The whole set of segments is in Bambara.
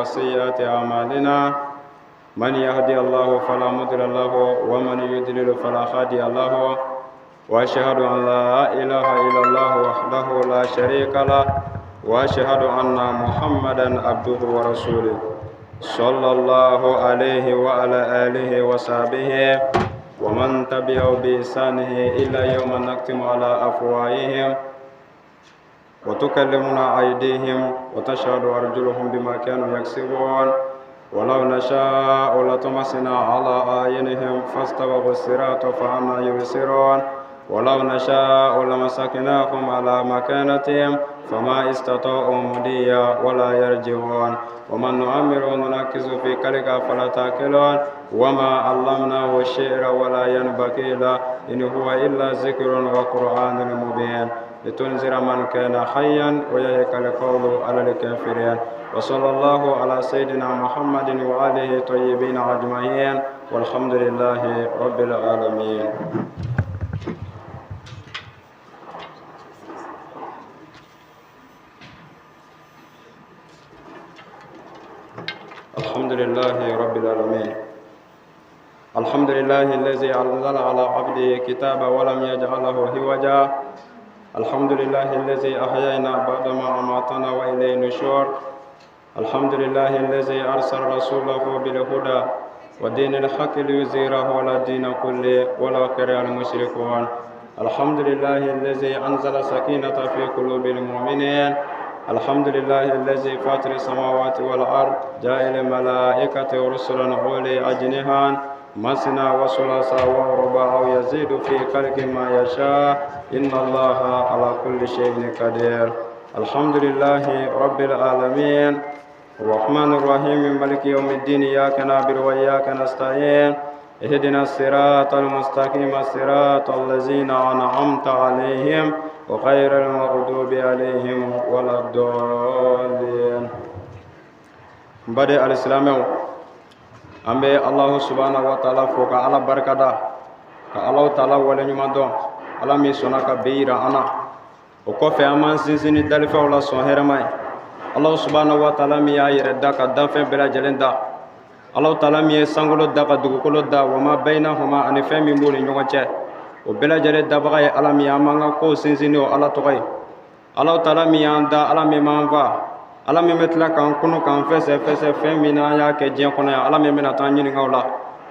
وسيئات أعمالنا من يهدي الله فلا مضل له ومن يضلل فلا هادي له وأشهد أن لا إله إلا الله وحده لا شريك له وأشهد أن محمدا عبده ورسوله صلى الله عليه وعلى آله وصحبه ومن تبعه بإحسانه إلى يوم نختم على أفواههم وتكلمنا أيديهم وتشهد أرجلهم بما كانوا يكسبون ولو نشاء لطمسنا على أعينهم فاستبقوا الصراط فأنا يبصرون ولو نشاء لمسكناهم على مكانتهم فما استطاعوا مضيا ولا يرجعون ومن نعمره ننكس في خلقه فلا تاكلون وما علمناه الشعر ولا ينبغي له إن هو إلا ذكر وقرآن مبين لتنذر من كان حيا ويهك القول على الكافرين وصلى الله على سيدنا محمد وآله الطيبين أجمعين والحمد لله رب العالمين الحمد لله رب العالمين الحمد لله الذي أنزل على عبده كتابا ولم يجعله هوجا الحمد لله الذي أحيينا بعدما أماتنا وإليه النشور الحمد لله الذي أرسل رسوله بالهدى ودين الحق ليظهره على الدين كله ولو كره المشركون الحمد لله الذي أنزل سكينة في قلوب المؤمنين الحمد لله الذي فاطر السماوات والأرض جاعل الملائكة رسلا أولي أجنحة مثنى وثلاث ورباع يزيد في خلق ما يشاء إن الله على كل شيء قدير الحمد لله رب العالمين الرحمن الرحيم مالك يوم الدين إياك نعبد وإياك نستعين اهدنا الصراط المستقيم صراط الذين أنعمت عليهم وغير المغضوب عليهم ولا الضالين baden alisilamɛw an bɛ alahu subahana wa taala fo ka ala barikada ka alahu taala waleɲuman dɔn ala min sɔnna ka bi yira an na o kɔfɛ an b'an sinsin ni dalifɛnw la sɔn hɛrɛma ye alahu subahana wa taala min y'a yɛrɛ da ka danfɛn bɛɛ lajɛlen da alahu taala min ye sankolo da ka dugukolo da wa ma bayinahuma ani fɛn min b'u ni ɲɔgɔn cɛ o bɛɛ lajɛlen dabaga ye ala min ye an b'an ka kow sinsin ni o ala tɔgɔ ye alahu taala min y'an da ala min m'an fa ala min bɛ tila k'an kunu k'an fɛsɛ fɛsɛ fɛn min n'an y'a kɛ diɲɛ kɔnɔ yan ala min bɛna taa ɲininka o la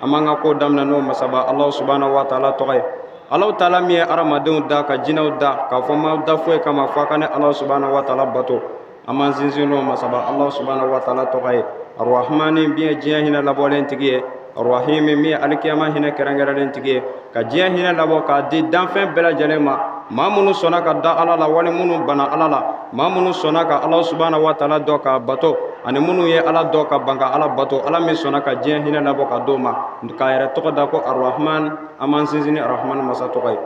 an b'an ka kow daminɛ n'o masaba alahu subahana wa taala tɔgɔ ye alahu taala min ye hadamadenw da ka jinɛw da k'a fɔ n m'aw da foyi kama fo a ka ne alahu subahana wa taala bato an b'an sinsin n'o masaba alahu subahana wa taala tɔgɔ ye arahmani min ye diɲɛ hinɛ labɔlen tigi ye arahimi min ye alikiyama hinɛ kɛrɛnkɛrɛnlen tigi ye ka diɲɛ hinɛ labɔ k'a di danfɛn bɛɛ lajɛlen ma maa minnu sɔnna ka da ala la wali minnu banna ala la maa minnu sɔnna ka ala subahana wa taala dɔn k'a bato ani minnu ye ala dɔn ka ban ka ala bato ala min sɔnna ka diɲɛ hinɛ labɔ ka d'o ma k'a yɛrɛ tɔgɔ da ko arahman an b'an sinsin ni arahman masa tɔgɔ ye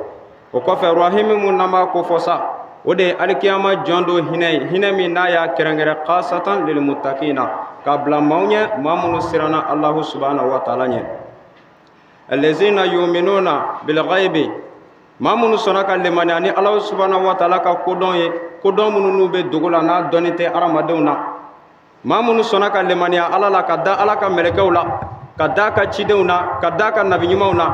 o kɔfɛ rahimi mun n'an b'a ko fɔ sa o de ye alikiyama jɔn don hinɛ ye hinɛ min n'a y'a kɛrɛnkɛrɛn khasatan lilmutakina k'a bila maaw ɲɛ maa minnu siranna alahu subahana wa taala ɲɛ allazina yuminuna bilghaibi maa minnu sɔnna ka limaniya ni alahu subahana wa taala ka kodɔn ye kodɔn minnu n'u bɛ dogo la n'a dɔnni tɛ hadamadenw na maa minnu sɔnna ka limaniya ala la ka da ala ka mɛlɛkɛw la ka da ka cidenw na ka da ka nabi ɲumanw na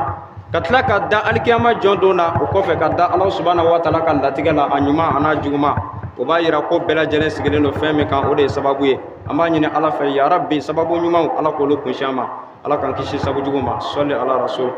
ka tila ka da alikiyama jɔn don na o kɔfɛ ka da ala subahana wa taala ka latigɛ la a ɲuman a n'a juguman o b'a yira ko bɛɛ lajɛlen sigilen don fɛn min kan o de ye sababu ye an b'a ɲini ala fɛ yarabi sababu ɲumanw ala k'olu kunsin an ma ala k'an kisi sabu jugu ma sɔli ala rasul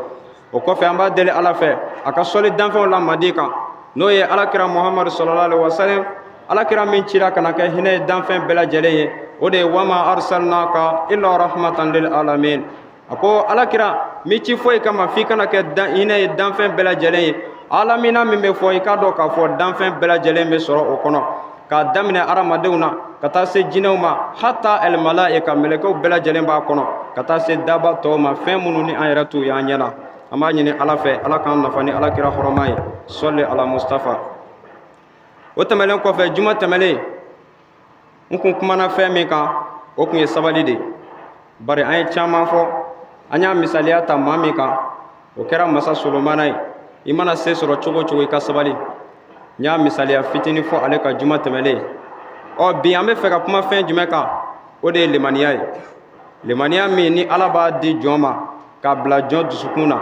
o kɔfɛ an b'a deli ala fɛ a ka sɔli danfɛnw la madi kan n'o ye alakira muhamadu sallallahu alaihi wasallam alakira min cira ka na kɛ hinɛ ye danfɛn bɛɛ lajɛlen ye o de ye wama arsalnaka illa rahmatan lil alamin a ko alakira m'i ci foyi kama f'i ka na kɛ hinɛ ye danfɛn bɛɛ lajɛlen ye alamina min bɛ fɔ i k'a dɔn k'a fɔ danfɛn bɛɛ lajɛlen bɛ sɔrɔ o kɔnɔ k'a daminɛ hadamadenw na ka taa se jinɛw ma hata almalaika mɛlɛkɛw bɛɛ lajɛlen b'a kɔnɔ ka taa se daba tɔw ma fɛn minnu ni an yɛrɛ t'u y'an ɲɛ na an b'a ɲini ala fɛ ala k'an nafa ni ala kira hɔrɔma ye sɔli ala mustafa o tɛmɛlen kɔfɛ juma tɛmɛlen n kun kumana fɛn min kan o kun ye sabali de ye bari an ye caman fɔ an y'a misaliya ta maa min kan o kɛra masa solomana ye i mana se sɔrɔ cogo o cogo i ka sabali n y'a misaliya fitinin fɔ ale ka juma tɛmɛlen ɔ bi an bɛ fɛ ka kuma fɛn jumɛn kan O de ye limaniya ye, limaniya min ni Ala b'a di jɔn ma k'a bila jɔn dusukun na,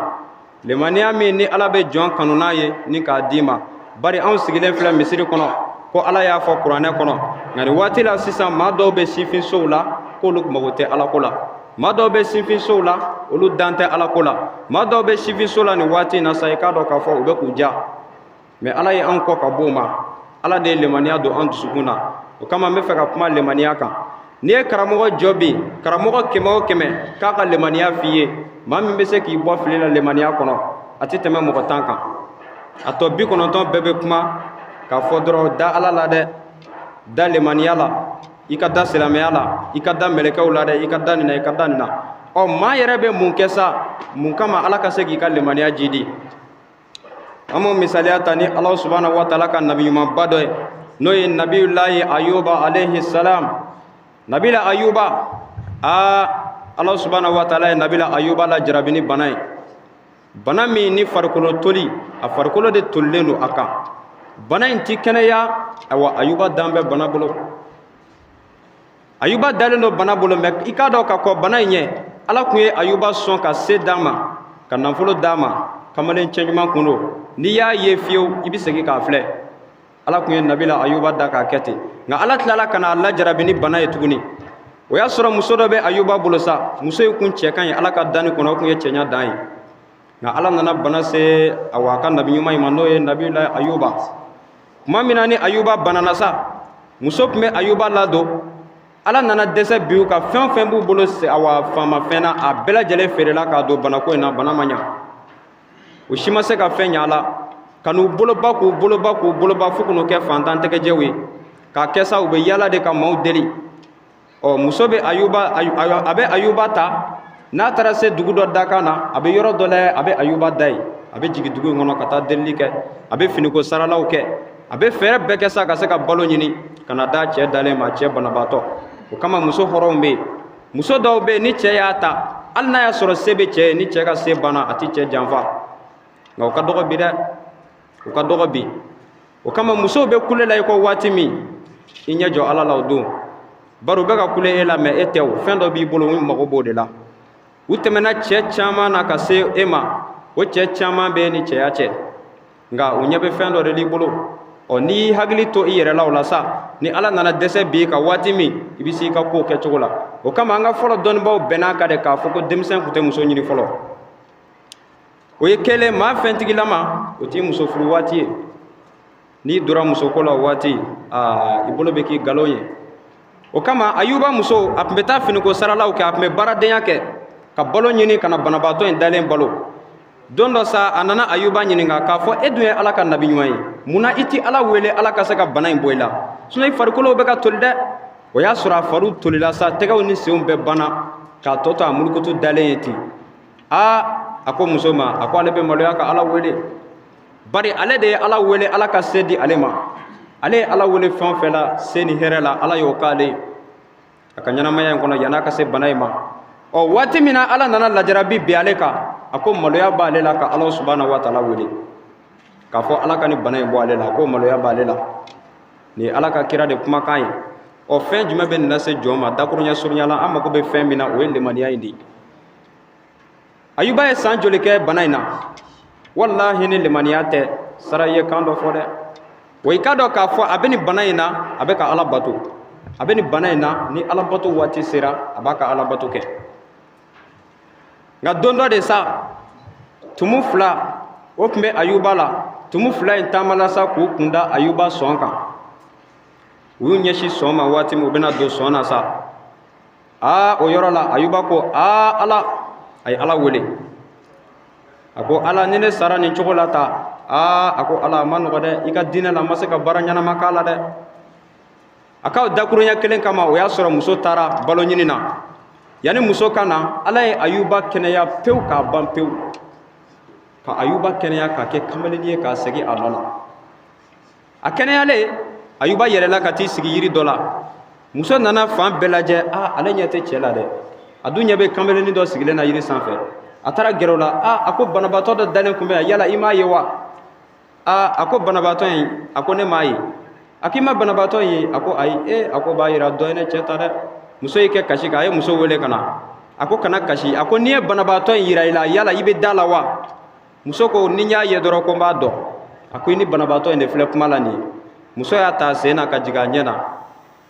limaniya min ni Ala bɛ jɔn kanu n'a ye ni k'a d'i ma. Bari anw sigilen filɛ misiri kɔnɔ ko Ala y'a fɔ kuranɛ kɔnɔ, nka nin waati la sisan maa dɔw bɛ sifinsow la k'olu mago tɛ Ala ko la, maa dɔw bɛ sifinsow la olu dan tɛ Ala ko la, maa dɔw bɛ sifinso la nin waati in na sa, i k'a dɔn k'a fɔ u bɛ k'u ja. Mɛ Ala ye an kɔ ka bɔ o ma, Ala de ye limaniya don an dusukun na. O kama n bɛ fɛ ka kuma limaniya kan. N'i ye karamɔgɔ jɔ bi, karamɔgɔ 100 o 100 k'a ka limaniya f'i ye, maa min bɛ se k'i bɔ fili la limaniya kɔnɔ, a tɛ tɛmɛ mɔgɔ 10 kan. A tɔ 90 bɛɛ bɛ kuma k'a fɔ dɔrɔn da Ala la dɛ, da limaniya la, i ka da silamɛya la, i ka da mɛlɛkɛw la dɛ, i ka da nin na, i ka da nin na. Ɔ, maa yɛrɛ bɛ mun kɛ sa mun kama Ala ka se k'i ka limaniya jidi? An b'o misaliya ta ni Ala subhanahu wa taala ka nabi ɲumanba dɔ ye, n'o ye nabiyulahi Ayuba alayhi salam. Nabila Ayuba, aa, Ala subhanahu wa taala ye nabila Ayuba lajarabi ni bana ye, bana min ni farikolo toli, a farikolo de tolilen don a kan. Bana in ti kɛnɛya. Ayiwa, Ayuba dan bɛ bana bolo, Ayuba dalen don bana bolo. Mɛ i k'a dɔn ka kɔ bana in ɲɛ, Ala tun ye Ayuba sɔn ka se d'a ma, ka nafolo d'a ma. Kamalen cɛɲuman kun don, n'i y'a ye fiyewu i bɛ segin k'a filɛ. Ala tun ye nabila Ayuba da k'a kɛ ten, nka Ala tilala ka n'a lajarabi ni bana ye tuguni. O y'a sɔrɔ muso dɔ bɛ Ayuba bolo sa, muso in kun cɛ ka ɲi, Ala ka danni kɔnɔ o kun ye cɛɲa dan ye. Nka Ala nana bana se awa a ka nabi ɲuman in ma, n'o ye nabila Ayuba. Tuma min na ni Ayuba banana sa, muso tun bɛ Ayuba ladon. Ala nana dɛsɛ bi u ka fɛn o fɛn b'u bolo, awa faamafɛn na, a bɛɛ lajɛlen feerela k'a don banako in na. Bana ma ɲa, u si ma se ka fɛn ɲa a la, ka n'u boloba k'u boloba k'u boloba fo k'u kɛ fantan tɛgɛjɛw ye, k'a kɛ sa u bɛ yala de ka maaw deli. Ɔ, muso bɛ Ayuba, a bɛ Ayuba ta, n'a taara se dugu dɔ dakan na, a bɛ yɔrɔ dɔ la, a bɛ Ayuba da yen, a bɛ jigin dugu in kɔnɔ ka taa delili kɛ, a bɛ finiko saralaw kɛ, a bɛ fɛɛrɛ bɛɛ kɛ sa ka se ka balo ɲini ka na d'a cɛ dalen ma, cɛ banabaatɔ. O kama muso hɔrɔnw bɛ yen, muso dɔw bɛ yen, ni cɛ y'a ta, hali n'a y'a sɔrɔ se bɛ cɛ ye, ni cɛ ka se banna, a tɛ cɛ janfa. Nka o ka dɔgɔ bi dɛ, o ka dɔgɔ bi. O kama musow bɛ kule la i kɔ waati min, i ɲɛ jɔ Ala la o don, bari u bɛ ka kule e la, mɛ e tɛ o. Fɛn dɔ b'i bolo, u mago b'o de la. U tɛmɛna cɛ caman na ka se e ma, o cɛ caman bɛ ni cɛya cɛ, nka u ɲɛ bɛ fɛn dɔ de l'i bolo. Ɔ, n'i y'i hakili to i yɛrɛ la o la sa, ni Ala nana dɛsɛ bi ka waati min, i bɛ se i ka kow kɛcogo la. O kama an ka fɔlɔ dɔnnibaaw bɛnn'a kan de k'a fɔ ko denmisɛn tun tɛ muso ɲini fɔlɔ. O ye kelen, maa fɛntigilama o t'i muso furu waati ye. N'i donna musoko la o waati, aa, i bolo bɛ k'i nkalon ye. O kama Ayuba muso, a tun bɛ taa finiko saralaw kɛ, a tun bɛ baaradenya kɛ ka balo ɲini ka na banabaatɔ in dalen balo. Don dɔ sa, a nana Ayuba ɲininka k'a fɔ: e dun ye Ala ka nabi ɲuman ye, mun na i ti Ala wele Ala ka se ka bana in bɔ i la? Sinon i farikolo bɛ ka toli dɛ. O y'a sɔrɔ a fariw tolila sa, tɛgɛw ni senw bɛɛ banna k'a tɔ to a mulukutu dalen ye ten. Aa, a ko muso ma, a ko ale bɛ maloya ka Ala wele, bari ale de ye Ala wele, Ala ka se di ale ma. Ale ye Ala wele fɛn o fɛn la, se ni hɛrɛ la, Ala y'o k'ale ye a ka ɲɛnamaya in kɔnɔ yann'a ka se bana in ma. Ɔ, waati min na Ala nana lajarabi bi ale kan, a ko maloya b'ale la ka Ala subahana wa taala wele k'a fɔ Ala ka ni bana in bɔ ale la. A ko maloya b'ale la. Nin ye Ala ka kira de kumakan ye. Ɔ, fɛn jumɛn bɛ nin lase jɔn ma? Dakuruɲɛ surunya la, an mago bɛ fɛn min na, o ye limaniya in de ye. Ayuba ye san joli kɛ bana in na? Walahi, ni limaniya tɛ, sara ye kan dɔ fɔ dɛ. Wa i k'a dɔn k'a fɔ a bɛ nin bana in na, a bɛ ka Ala bato. A bɛ nin bana in na, ni Ala bato waati sera, a b'a ka Ala bato kɛ. Nka don dɔ de sa, tumu 2 o tun bɛ Ayuba la. Tumu 2 in taamala sa k'u kunda Ayuba sɔn kan. U y'u ɲɛsin sɔn ma waati min, u bɛna don sɔn na sa, aa, o yɔrɔ la Ayuba ko: aa, Ala. A ye Ala wele, a ko: Ala, ni ne sara nin cogo la ta, aa, a ko Ala, a ma nɔgɔ dɛ, i ka diinɛ la, n ma se ka baara ɲɛnama k'a la dɛ. A k'aw dakurunya kelen kama, o y'a sɔrɔ muso taara balo ɲini na. Yanni muso ka na, Ala ye Ayuba kɛnɛya pewu k'a ban pewu, ka Ayuba kɛnɛya k'a kɛ kamalennin ye, k'a segin a nɔ la. A kɛnɛyalen, Ayuba yɛlɛla ka t'i sigi yiri dɔ la. Muso nana fan bɛɛ lajɛ, a ale ɲɛ tɛ cɛ la dɛ, a dun ɲɛ bɛ kamalennin dɔ sigilen na yiri sanfɛ. A taara gɛrɛ o la. A, a ko: banabaatɔ dɔ dalen kun bɛ yan, yala i m'a ye wa? A, a ko: banabaatɔ in? A ko: ne m'a ye. A k'i ma banabaatɔ in ye? A ko: ayi. E, a ko b'a yira dɔ ye ne cɛ ta dɛ. Muso y'i kɛ kasi kan. A ye muso wele ka na. A ko: "Kana kasi." A ko: "N'i ye banabaatɔ in yira i la, yala i bɛ da la wa?" Muso ko: "Ni n y'a ye dɔrɔn, ko n b'a dɔn." A ko: "I ni banabaatɔ in de filɛ kuma la nin ye." Muso y'a ta a sen na ka jigin a ɲɛ na.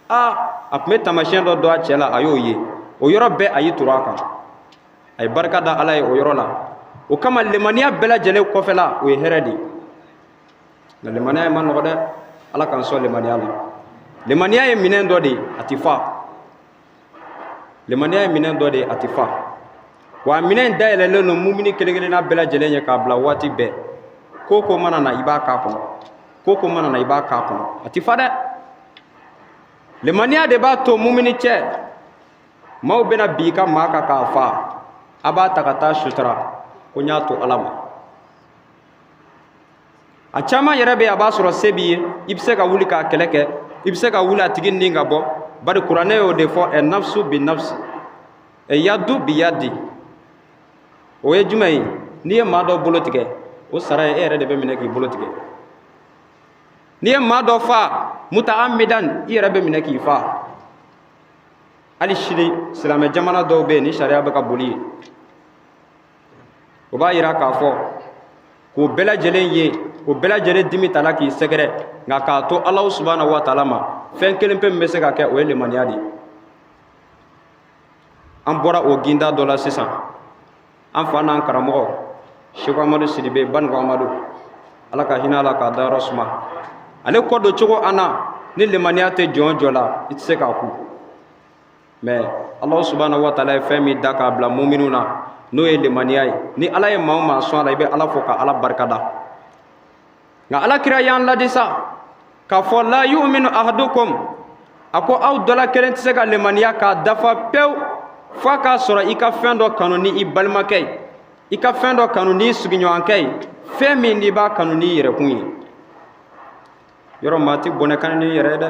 Aa, a tun bɛ taamasiyɛn dɔ dɔn a cɛ la. A y'o ye o yɔrɔ bɛɛ, a y'i turu a kan, a ye barika da Ala ye o yɔrɔ la. O kama, lemaniya bɛɛ lajɛlen kɔfɛla, o ye hɛrɛ de ye. Nka lemaniya ye ma nɔgɔ dɛ. Ala k'an sɔn lemaniya la. Lemaniya ye minɛn dɔ de ye, a ti fa. Lemaniya ye minɛn dɔ de ye, a ti fa. Wa minɛn dayɛlɛlen don mumini kelen kelenna bɛɛ lajɛlen ye k'a bila waati bɛɛ. Ko ko mana na, i b'a k'a kɔnɔ. Ko ko mana na, i b'a k'a kɔnɔ. A ti fa dɛ. Lemaniya de b'a to mumini cɛ, maaw bɛna bi i ka maa kan k'a fa, a b'a ta ka taa sutura ko n y'a to Ala ma. A caman yɛrɛ bɛ yen, a b'a sɔrɔ se b'i ye, i bɛ se ka wuli k'a kɛlɛ kɛ, i bɛ se ka wuli a tigi ni ka bɔ. Bari Kuranɛ y'o de fɔ: ɛ nafsu bi nafsi, ɛ yadu bi yadi. O ye jumɛn ye? N'i ye maa dɔ bolo tigɛ, o sara ye e yɛrɛ de bɛ minɛ k'i bolo tigɛ. N'i ye maa dɔ fa mutaamidan, i yɛrɛ bɛ minɛ k'i fa. Hali sini, silamɛ jamana dɔw bɛ yen ni sariya bɛ ka boli yen. O b'a yira k'a fɔ k'o bɛɛ lajɛlen ye, o bɛɛ lajɛlen dimi tala k'i sɛgɛrɛ, nka k'a to Alahu subahana wa taala ma. Fɛn kelen pe min bɛ se ka kɛ, o ye lemaniya de ye. An bɔra o ginda dɔ la sisan. An fa n'an karamɔgɔ Seku Amadu Sidibe, Banikɔ Amadu, Ala ka hinɛ a la k'a dayɔrɔ suma. Ale kɔ don cogo an na, ni lemaniya tɛ jɔn jɔ la, i tɛ se k'a ku. Mais Alahu subahana wa taala ye fɛn min da k'a bila muminu na, n'o ye lemaniya ye, ni Ala ye maa o maa sɔn a la, i bɛ Ala fo ka Ala barikada. Nka Ala kira y'an ladi sa k'a fɔ: la yuminu ahadukum, a ko aw dɔ la kelen tɛ se ka lemaniya k'a dafa pewu f'a k'a sɔrɔ i ka fɛn dɔ kanu ni i balimakɛ ye, i ka fɛn dɔ kanu n'i sigiɲɔgɔnkɛ ye, fɛn min n'i b'a kanu n'i yɛrɛkun ye. Yɔrɔ maa tɛ bɔnɛ kanu n'i yɛrɛ ye dɛ.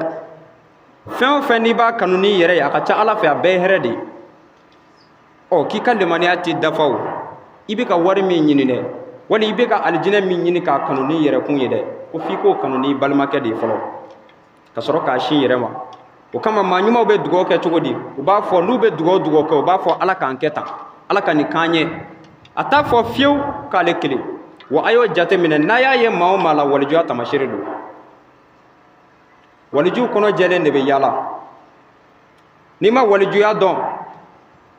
Fɛn o fɛn n'i b'a kanu n'i yɛrɛ ye, a ka ca Ala fɛ, a bɛɛ ye hɛrɛ de ye. Ɔ, k'i ka lemaniya t'i dafa o, i bɛ ka wari min ɲini dɛ, wali i bɛ ka alijinɛ min ɲini k'a kanu n'i yɛrɛkun ye dɛ, ko f'i k'o kanu n'i balimakɛ de ye fɔlɔ, ka sɔrɔ k'a sin yɛrɛ ma. O kama, maa ɲumanw bɛ dugawu kɛ cogo di? U b'a fɔ, n'u bɛ dugawu kɛ, u b'a fɔ: "Ala k'an kɛ tan, Ala ka nin k'an ye." A t'a fɔ fiyewu k'ale kelen. Wa a y'o jateminɛ, n'a y'a ye maa o maa la, walijuya taamasere don. Walijuw kɔnɔ jɛlen de bɛ yaala. N'i ma walijuya dɔn,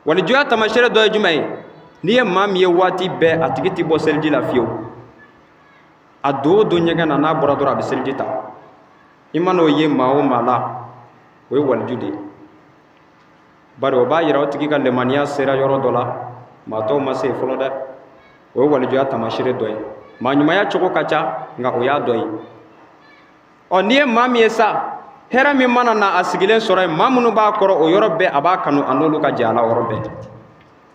walijuya taamasere dɔ ye jumɛn ye? N'i ye maa min ye waati bɛɛ, a tigi tɛ bɔ seliji la fiyewu. A don o don ɲɛgɛn na, n'a bɔra dɔrɔn, a bɛ seliji ta. I man'o ye maa o maa la, o ye waliju de ye. Bari o b'a yira o tigi ka lemaniya sera yɔrɔ dɔ la, maa tɔw ma se yen fɔlɔ dɛ. O ye walijuya taamasere dɔ ye. Maa ɲumanya cogo ka ca, nka o y'a dɔ ye. Ɔ, n'i ye maa min ye sa, hɛrɛ min mana na a sigilen sɔrɔ yen, maa minnu b'a kɔrɔ o yɔrɔ bɛɛ, a b'a kanu a n'olu ka jɛ a la o yɔrɔ bɛɛ.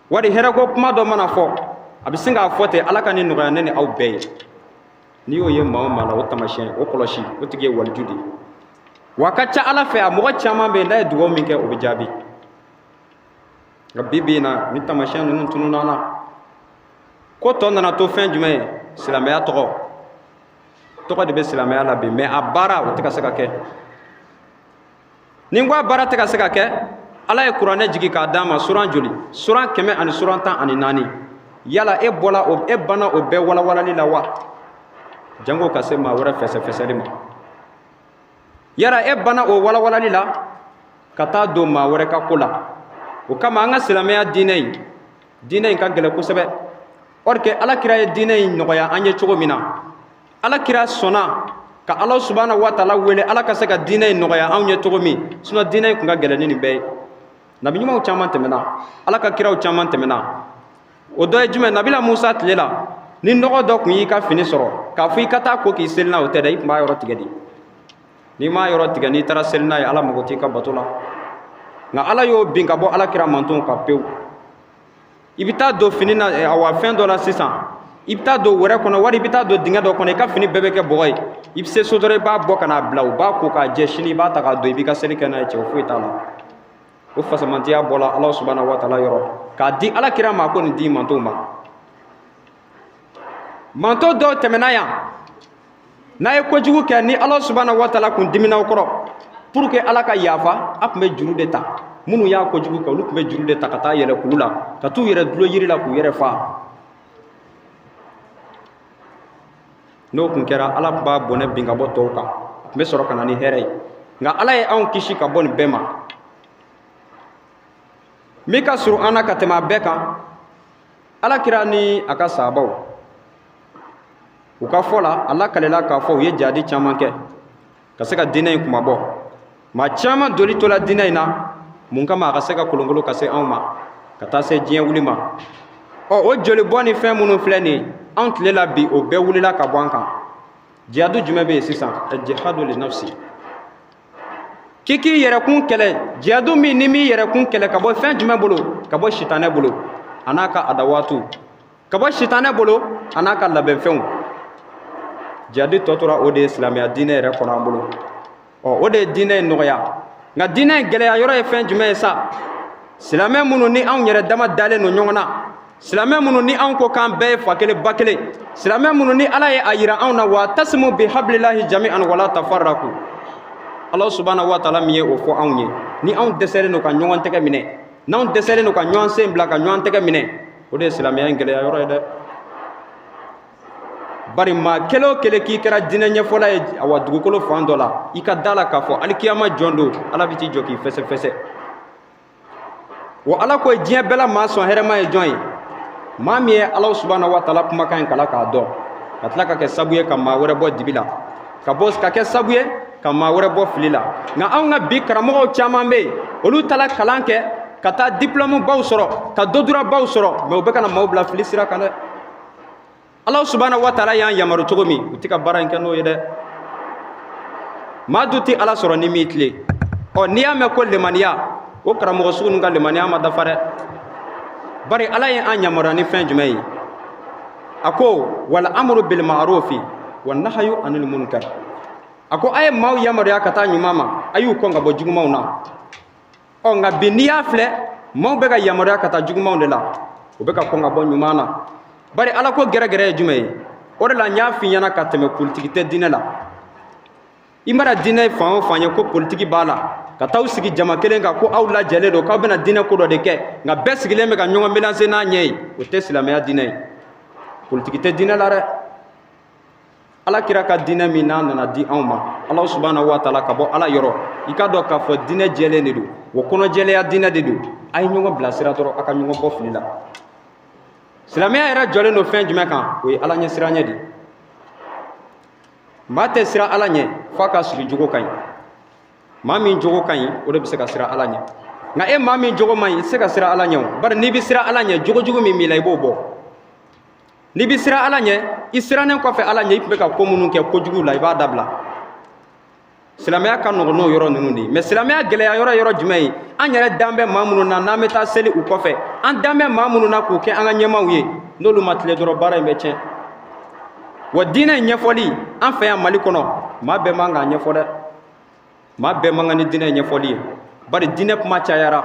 Wari hɛrɛ ko kuma dɔ mana fɔ, a bɛ sin k'a fɔ ten: "Ala ka nin nɔgɔya ne ni aw bɛɛ ye." N'i y'o ye maa o maa la, o taamasiyɛn, o kɔlɔsi, o tigi ye waliju de ye. Wa a ka ca Ala fɛ, a mɔgɔ caman bɛ yen, n'a ye dugawu min kɛ, o bɛ jaabi. Nka bi bi in na, ni taamasiyɛn ninnu tununna na, ko tɔ nana to fɛn jumɛn ye? Silamɛya tɔgɔ, tɔgɔ de bɛ silamɛya la bi, mais a baara, o tɛ ka se ka kɛ. Ni n ko a baara tɛ ka se ka kɛ, Ala ye Kuranɛ jigi k'a d'an ma, suran joli? Suran kɛmɛ ani suran 14. Yala e bɔla o, e banna o bɛɛ walawalali la wa? Jango ka se maa wɛrɛ fɛsɛfɛsɛli ma. Yala e banna o walawalali la ka taa don maa wɛrɛ ka ko la? O kama, an ka silamɛya diinɛ in, diinɛ in ka gɛlɛn kosɛbɛ. Or que Ala kira ye diinɛ in nɔgɔya an ye cogo min na, Ala kira sɔnna ka Ala subahana wa taala wele, Ala ka se ka diinɛ in nɔgɔya anw ye cogo min. Sinon diinɛ in kun ka gɛlɛn ni nin bɛɛ ye. Nabi ɲumanw caman tɛmɛna, Ala ka kiraw caman tɛmɛna. O dɔ ye jumɛn? Nabila Musa tile la, ni nɔgɔ dɔ kun y'i ka fini sɔrɔ, k'a fɔ i ka taa ko k'i seli n'a, o tɛ dɛ. I tun b'a yɔrɔ tigɛ de. N'i m'a yɔrɔ tigɛ, n'i taara seli n'a ye, Ala mago t'i ka bato la. Nka Ala y'o bin ka bɔ Ala kira mantonw kan pewu. I bɛ taa don fini na, awa, fɛn dɔ la sisan, i bɛ taa don wɛrɛ kɔnɔ, wari i bɛ taa don dingɛ dɔ kɔnɔ, i ka fini bɛɛ bɛ kɛ bɔgɔ ye. I bɛ se so dɔrɔn, i b'a bɔ ka n'a bila, u b'a ko k'a jɛ. Sini i b'a ta k'a don, i b'i ka seli kɛ n'a ye. Cɛ, o foyi t'a la. O fasamantiya bɔla Ala subahana wa taala yɔrɔ k'a di Ala kira ma ko nin di mantonw ma. Manto dɔw tɛmɛna yan, n'a ye kojugu kɛ, ni Ala subahana wa taala kun dimina o kɔrɔ, pour que Ala ka yafa, a tun bɛ juru de ta. Minnu y'a kojugu kɛ, olu tun bɛ juru de ta ka taa yɛlɛ kulu la, ka t'u yɛrɛ dulon yiri la k'u yɛrɛ faa. N'o tun kɛra, Ala tun b'a bɔnɛ bin ka bɔ tɔw kan, a tun bɛ sɔrɔ ka na ni hɛrɛ ye. Nka Ala ye anw kisi ka bɔ nin bɛɛ ma. Min ka surun an na ka tɛmɛ a bɛɛ kan, Ala kira ni a ka sahabaw u ka fɔ la, a lakalela k'a fɔ u ye jadi caman kɛ ka se ka diinɛ in kunmabɔ. Maa caman doli tola diinɛ in na. Mun kama? A ka se ka kolonkolo ka se anw ma ka taa se diɲɛ wuli ma. Ɔ, o jolibɔ ni fɛn minnu filɛ nin ye anw tile la bi, o bɛɛ wulila ka bɔ an kan. Jihadu jumɛn bɛ yen sisan? Jihadu li nafsi, k'i k'i yɛrɛkun kɛlɛ. Jihadu min ni m'i yɛrɛkun kɛlɛ ka bɔ fɛn jumɛn bolo? Ka bɔ sitanɛ bolo a n'a ka adawatu, ka bɔ sitanɛ bolo a n'a ka labɛnfɛnw. Jihadi tɔ tora o de ye silamɛya diinɛ yɛrɛ kɔnɔ an bolo. Ɔ, o de ye diinɛ in nɔgɔya. Nka diinɛ in gɛlɛya yɔrɔ ye fɛn jumɛn ye sa? Silamɛ minnu ni anw yɛrɛ dama dalen don ɲɔgɔn na, silamɛ minnu ni anw ko k'an bɛɛ ye fa kelen ba kelen, silamɛ minnu ni Ala ye a yira anw na, wa tasimu bi hablilahi jami'an wala tafarraku, Ala subahana wa taala min ye o fɔ anw ye, ni anw dɛsɛlen don ka ɲɔgɔn tɛgɛ minɛ, n'anw dɛsɛlen don ka ɲɔgɔn sen bila ka ɲɔgɔn tɛgɛ minɛ, o de ye silamɛya in gɛlɛya yɔrɔ ye dɛ. Bari maa kelen o kelen k'i kɛra diinɛ ɲɛfɔla ye, awa, dugukolo fan dɔ la, i ka da la k'a fɔ alikiyama jɔn don, Ala bɛ t'i jɔ k'i fɛsɛfɛsɛ. Wa Ala ko diɲɛ bɛɛ la maa sɔn hɛrɛma ye jɔn ye? Maa min ye Ala subahana wa taala kumakan in kalan k'a dɔn, ka tila ka kɛ sabu ye ka maa wɛrɛ bɔ dibi la, ka bɔ ka kɛ sabu ye ka maa wɛrɛ bɔ fili la. Nka anw ka bi karamɔgɔw caman bɛ yen, olu taara kalan kɛ ka taa diplɔmu baw sɔrɔ, ka dodura baw sɔrɔ, mɛ u bɛ ka na maaw bila fili sira kan dɛ. Ala subahana wa taala y'an yamaru cogo min, u tɛ ka baara in kɛ n'o ye dɛ. Maa dun tɛ Ala sɔrɔ ni m'i tilen. Ɔ, n'i y'a mɛn ko lemaniya, o karamɔgɔ sugu ninnu ka lemaniya ma dafa dɛ. Bari Ala ye an yamaruya ni fɛn jumɛn ye? A ko wal amru bil ma'rufi wa nahyu anil munkar. A ko a ye maaw yamaruya ka taa ɲuman ma, a y'u kɔn ka bɔ jugumanw na. Ɔ, nka bi n'i y'a filɛ, maaw bɛ ka yamaruya ka taa jugumanw de la, u bɛ ka kɔn ka bɔ ɲuman na. Bari Ala ko gɛrɛgɛrɛ ye jumɛn ye? O de la n y'a f'i ɲɛna ka tɛmɛ, politiki tɛ diinɛ la. I mana diinɛ fan o fan ye ko politiki b'a la, ka t'aw sigi jama kelen kan ko aw lajɛlen don k'aw bɛna diinɛ ko dɔ de kɛ, nka bɛɛ sigilen bɛ ka ɲɔgɔn mélanger n'a ɲɛ ye, o tɛ silamɛya diinɛ ye. Politiki tɛ diinɛ la dɛ. Ala kira ka diinɛ min n'a nana di anw ma Ala subahana wa taala ka bɔ Ala yɔrɔ, i k'a dɔn k'a fɔ diinɛ jɛlen de don, wa kɔnɔjɛlenya diinɛ de don. A ye ɲɔgɔn bilasira dɔrɔn, a ka ɲɔgɔn bɔ fili la. Silamɛya yɛrɛ jɔlen don fɛn jumɛn kan? O ye Ala ɲɛ siranɲɛ de. Maa tɛ siran Ala ɲɛ f'a ka sigi jogo ka ɲi. Maa min jogo ka ɲi, o de bɛ se ka siran Ala ɲɛ. Nka e maa min jogo man ɲi, i tɛ se ka siran Ala ɲɛ o. Bari n'i bɛ siran Ala ɲɛ, jogojugu min b'i la, i b'o bɔ. N'i bɛ siran Ala ɲɛ, i sirannen kɔfɛ Ala ɲɛ, i tun bɛ ka ko minnu kɛ kojugu la, i b'a dabila. Silamɛya ka nɔgɔn n'o yɔrɔ ninnu de ye. Mɛ silamɛya gɛlɛya yɔrɔ yɔrɔ jumɛn ye? An yɛrɛ dan bɛ maa minnu na, n'an bɛ taa seli u kɔfɛ, an dan bɛ maa minnu na k'u kɛ an ka ɲɛmaaw ye, n'olu ma tilen dɔrɔn, baara in bɛ tiɲɛ. Wa diinɛ in ɲɛfɔli an fɛ yan Mali kɔnɔ, maa bɛɛ man k'a ɲɛfɔ dɛ. Maa bɛɛ man kan ni diinɛ in ɲɛfɔli ye. Bari diinɛ kuma cayara.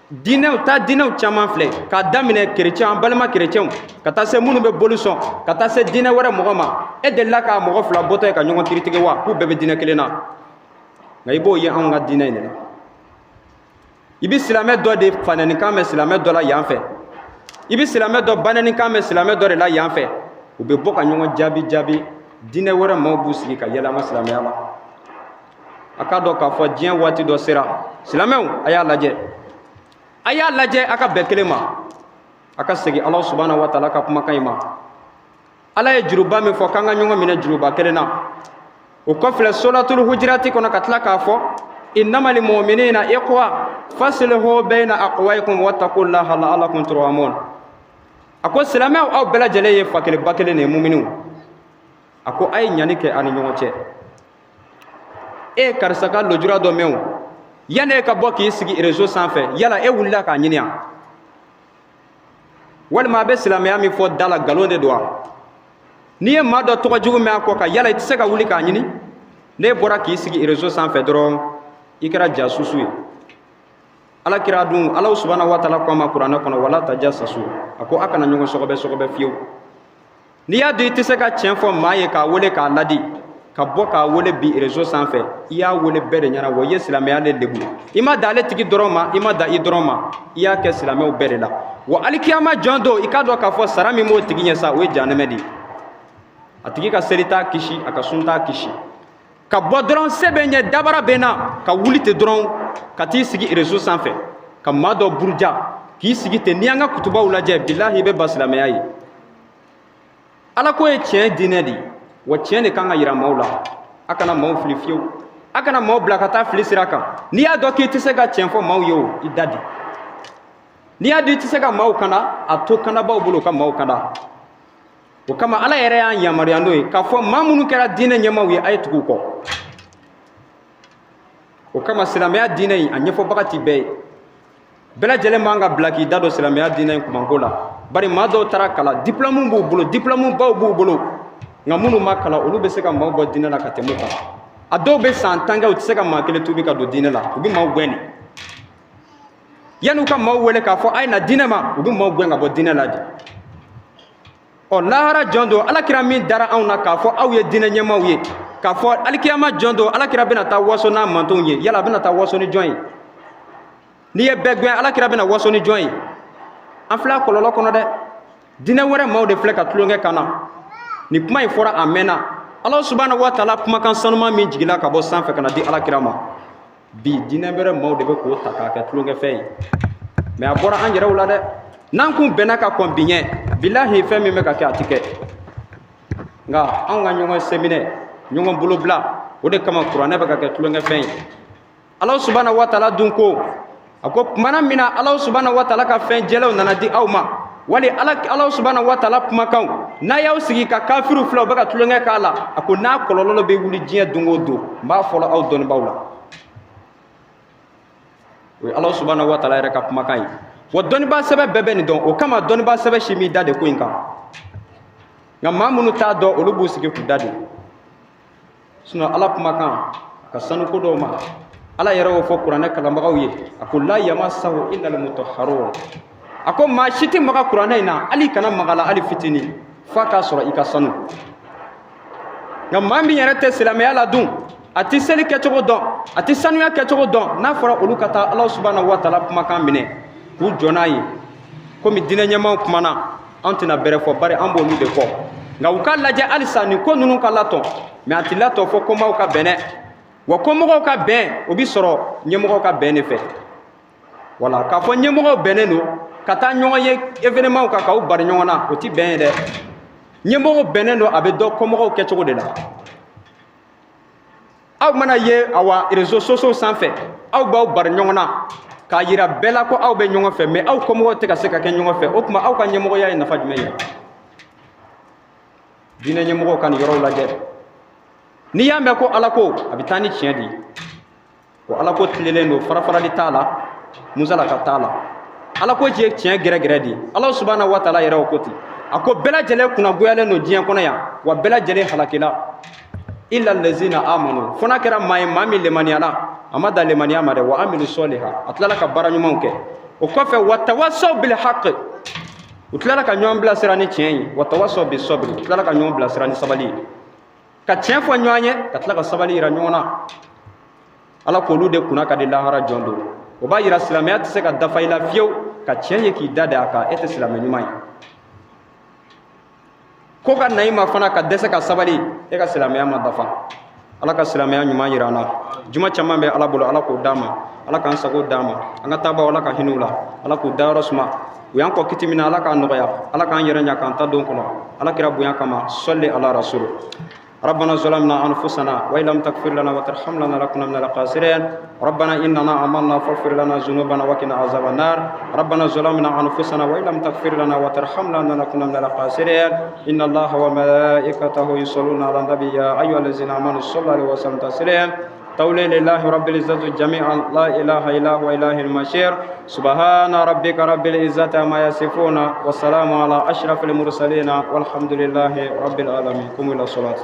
Diinɛw ta, diinɛw caman filɛ, k'a daminɛ kerecɛn, an balima kerecɛnw, ka taa se minnu bɛ boli sɔn, ka taa se diinɛ wɛrɛ mɔgɔ ma. E delila k'a mɔgɔ fila bɔtɔ ye ka ɲɔgɔn kiritige wa k'u bɛɛ bɛ diinɛ kelen na? Nka i b'o ye anw ka diinɛ in de la. I bɛ silamɛ dɔ de fanɛnikan mɛn silamɛ dɔ la yan fɛ, i bɛ silamɛ dɔ banɛnikan mɛn silamɛ dɔ de la yan fɛ. U bɛ bɔ ka ɲɔgɔn jaabi jaabi. Diinɛ wɛrɛ maaw b'u sigi ka yɛlɛ an ka silamɛya la. A k'a dɔn k'a fɔ diɲɛ waati dɔ sera. Silamɛw, a y'a lajɛ, a y'a lajɛ, a ka bɛn kelen ma, a ka segin Ala subahana wa taala ka kumakan in ma. Ala ye juruba min fɔ k'an ka ɲɔgɔn minɛ juruba kelen na, o kɔfilɛ suratul hujurati kɔnɔ, ka tila k'a fɔ innamal mu'minina ikhwa faslihu bayna akhawaykum wattaqullaha la'allakum turhamun. A ko silamɛw, aw bɛɛ lajɛlen ye fa kelen ba kelen de ye, muminiw. A ko a ye ɲani kɛ aw ni ɲɔgɔn cɛ. E ye karisa ka lujura dɔ mɛn o, yanni e ka bɔ k'i sigi réseau sanfɛ, yala e wulila k'a ɲini yan? Walima a bɛ silamɛya min fɔ da la, nkalon de don wa? N'i ye maa dɔ tɔgɔ jugu mɛn a kɔ kan, yala i tɛ se ka wuli k'a ɲini? N'e bɔra k'i sigi réseau sanfɛ dɔrɔn, i kɛra jasusu ye. Ala kira dun, Ala subahana wa taala ko a ma kuranɛ kɔnɔ, wala tajassasu. A ko a kana ɲɔgɔn sɔgɔbɛ sɔgɔbɛ fiyewu. N'i y'a dɔn i tɛ se ka tiɲɛ fɔ maa ye, k'a wele k'a ladi, Ka bɔ k'a wele bi réseau sanfɛ, i y'a wele bɛɛ de ɲɛna, wa i ye silamɛya de lebu. I ma dan ale tigi dɔrɔn ma, i ma dan i dɔrɔn ma, i y'a kɛ silamɛw bɛɛ de la. Wa alikiyama jɔn don, i k'a dɔn k'a fɔ sara min b'o tigi ɲɛ sa, o ye jahanɛmɛ de ye. A tigi ka seli t'a kisi, a ka sun t'a kisi. Ka bɔ dɔrɔn, se bɛ ɲɛ, dabara bɛ na, ka wuli ten dɔrɔn ka t'i sigi réseau sanfɛ ka maa dɔ buruja k'i sigi ten. N'i y'an ka kutubaw lajɛ, bilahi, i bɛ ban silamɛya ye. Ala ko ye tiɲɛ diinɛ de ye, wa tiɲɛ de kan ka yira maaw la. A kana maaw fili fiyewu, a kana maaw bila ka taa fili sira kan. N'i y'a dɔn k'i tɛ se ka tiɲɛ fɔ maaw ye, o i da di. N'i y'a dɔn i tɛ se ka maaw kanda, a to kandabaw bolo ka maaw kanda. O kama Ala yɛrɛ y'an yamaruya n'o ye k'a fɔ maa minnu kɛra diinɛ ɲɛmaaw ye, a ye tugu u kɔ. O kama silamɛya diinɛ in, a ɲɛfɔbaga ti bɛɛ ye. Bɛɛ lajɛlen man ka bila k'i da don silamɛya diinɛ in kumanko la, bari maa dɔw taara kalan, diplôme b'u bolo, diplôme baw b'u bolo, nka minnu ma kalan, olu bɛ se ka maaw bɔ diinɛ la ka tɛmɛ u kan. A dɔw bɛ san 10 kɛ, u tɛ se ka maa kelen tuubi ka don diinɛ la. U bɛ maaw gɛn de. Yanni u ka maaw wele k'a fɔ a ye na diinɛ ma, u bɛ maaw gɛn ka bɔ diinɛ la de. Ɔ lahara jɔn don, Alakira min dara anw na k'a fɔ aw ye diinɛ ɲɛmaaw ye, k'a fɔ alikiyama jɔn don, Alakira bɛna taa waso n'a mantonw ye. Yala a bɛna taa waso ni jɔn ye? N'i ye bɛɛ gɛn, Alakira bɛna waso ni jɔn ye? An filɛ a kɔlɔlɔ kɔnɔ dɛ. Diinɛ wɛrɛ maaw de filɛ ka tulonkɛ kan na. Nin kuma in fɔra a mɛnna. Ala subahana wa taala kumakan sanuman min jigila ka bɔ sanfɛ ka na di Alakira ma, bi diinɛ wɛrɛ maaw de bɛ k'o ta k'a kɛ tulonkɛfɛn ye. Mais a bɔra an yɛrɛw la dɛ. N'an kun bɛnna ka kɔn bi ɲɛ, bilahi, fɛn min bɛ ka kɛ, a ti kɛ. Nka anw ka ɲɔgɔn sɛminɛ, ɲɔgɔn bolobila, o de kama kuranɛ bɛ ka kɛ tulonkɛfɛn ye. Ala subahana wa taala dun ko, a ko kumana min na Ala subahana wa taala ka fɛn jɛlenw nana di aw ma, wali Ala subahana wa taala kumakanw, n'a y'aw sigi ka kafiriw filɛ, u bɛ ka tulonkɛ k'a la, a ko n'a kɔlɔlɔ bɛ wuli diɲɛ don o don, n b'a fɔlɔ aw dɔnnibaaw la. O ye Ala subahana wa taala yɛrɛ ka kumakan ye. Wa dɔnnibaa sɛbɛ bɛɛ bɛ nin dɔn. O kama dɔnnibaa sɛbɛ si m'i da de ko in kan, nka maa minnu t'a dɔn, olu b'u sigi k'u da de. Sinon Ala kumakan a ka sanu ko dɔw ma. Ala yɛrɛ y'o fɔ kuranɛ kalanbagaw ye, a ko la yamassahu illa almutahharun. A ko maa si tɛ maga kuranɛ in na, hali kana maga la hali fitinin, f'a k'a sɔrɔ i ka sanu. Nka maa min yɛrɛ tɛ silamɛya la dun, a tɛ seli kɛcogo dɔn, a tɛ sanuya kɛcogo dɔn, n'a fɔra olu ka taa Ala subahana wa taala kumakan minɛ k'u jɔ n'a ye, komi diinɛ ɲɛmaaw kumana, an tɛna bɛrɛ fɔ, bari an b'olu de kɔ. Nka u k'a lajɛ halisa nin ko ninnu ka latɔn. Mais a tɛ latɔn fɔ komaaw ka bɛn dɛ. Wa komɔgɔw ka bɛn, o bi sɔrɔ ɲɛmɔgɔw ka bɛn de fɛ. Wala k'a fɔ ɲɛmɔgɔw bɛnnen don ka taa ɲɔgɔn ye événement kan k'aw bari ɲɔgɔn na, o ti bɛn ye dɛ. Ɲɛmɔgɔw bɛnnen don, a bɛ dɔn kɔmɔgɔw kɛcogo de la. Aw mana ye awa réseaux sociaux sanfɛ, aw b'aw bari ɲɔgɔn na k'a yira bɛɛ la ko aw bɛ ɲɔgɔn fɛ, mais aw kɔmɔgɔw tɛ ka se ka kɛ ɲɔgɔn fɛ. O tuma aw ka ɲɛmɔgɔya ye nafa jumɛn ye? Diinɛ ɲɛmɔgɔw ka nin yɔrɔw lajɛ. N'i y'a mɛn ko Ala ko, a bɛ taa ni tiɲɛ de ye. O Ala ko tilelen don, farafarali t'a la, musalaka t'a la. Ala ko ye tiɲɛ gɛrɛgɛrɛ de ye. Ala subahana wa taala yɛrɛ o ko ten, a ko bɛɛ lajɛlen kunnagoyalen don diɲɛ kɔnɔ yan, wa bɛɛ lajɛlen halakila, illa allazina amanu, fo n'a kɛra maa ye, maa min lemaniyala. A ma dan lemaniya ma dɛ, wa amilu sɔliha, a tilala ka baara ɲumanw kɛ. O kɔfɛ, wa tawasaw bil haqq, u tilala ka ɲɔgɔn bilasira ni tiɲɛ ye, wa tawasaw bi sabri, u tilala ka ɲɔgɔn bilasira ni sabali ye, ka tiɲɛ fɔ ɲɔgɔn ye, ka tila ka sabali yira ɲɔgɔn na. Ala k'olu de kunna ka di lahara jɔn don. O b'a yira silamɛya tɛ se ka dafa i la fiyewu ka tiɲɛ ye k'i da de a kan, e tɛ silamɛ ɲuman ye. Ko ka na i ma fana ka dɛsɛ ka sabali, e ka silamɛya ma dafa. Ala ka silamɛya ɲuman yira an na. Juma caman bɛ Ala bolo, Ala k'o d'an ma. Ala k'an sago d'an ma. An ka taabaw, Ala ka hinɛ u la, Ala k'u dayɔrɔ suma. U y'an kɔ kiti min na, Ala k'a nɔgɔya. Ala k'an yɛrɛ ɲa k'an ta don kɔnɔ, Ala kira bonya kama. Sɔli ala rasul. ربنا ظلمنا أنفسنا وإن لم تغفر لنا وترحمنا لنكون من الخاسرين. ربنا إننا آمنا فاغفر لنا ذنوبنا وقنا عذاب النار. ربنا ظلمنا أنفسنا وإن لم تغفر لنا وترحمنا لنكون من الخاسرين. إن الله وملائكته يصلون على النبي، يا أيها الذين آمنوا صلوا عليه وسلموا تسليما. تولي لله رب العزة جميعا، لا إله إلا هو إله المشير. سبحان ربك رب العزة ما يصفون، والسلام على أشرف المرسلين، والحمد لله رب العالمين. قوموا إلى الصلاة.